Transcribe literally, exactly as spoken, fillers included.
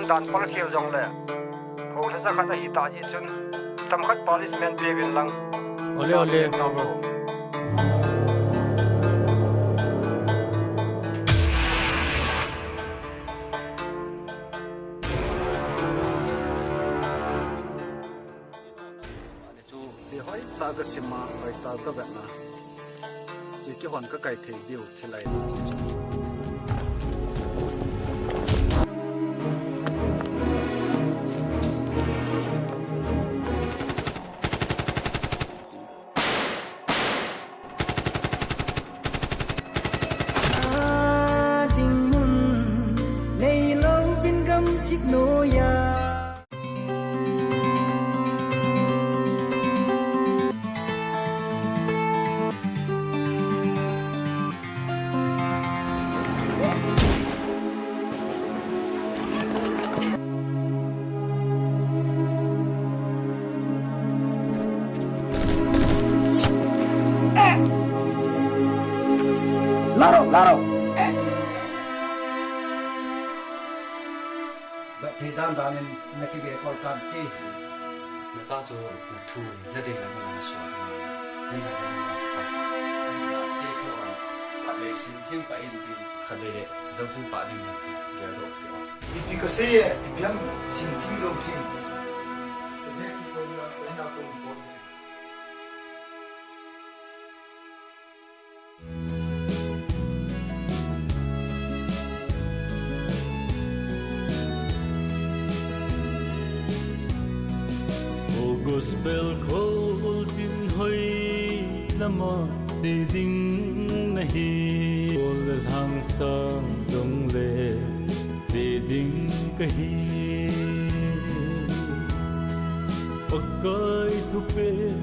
Dan pal khel jongle, ho sa sa khat ahi ta ji chun, tam khat punishment pe vin lang. Ole, ole, cover. Chu ti hoi ta ka sima, hoi ta ka vetna. Chi kihon ka kai thei diu, thilai lo chi chu. Sa ding mun, nei lo vin gam thip noiya. Laro, laro. Ba thei dan dan in na kibe kol tan ti. Na cha chu na thu na ding la na so. Ni na ni na pa. Ti so an. Khat le sin thim pa in ti. Khat le le zong thim pa ding ti. Gel ro ti o. Ipi ka sei e, ipi ham sin thim zong thim. Ene ki ko na, ena ko ko. O gospel khol thin hoi lama che ding nahi. Khol le lhang sang jong le che ding kahi. Pakai thupen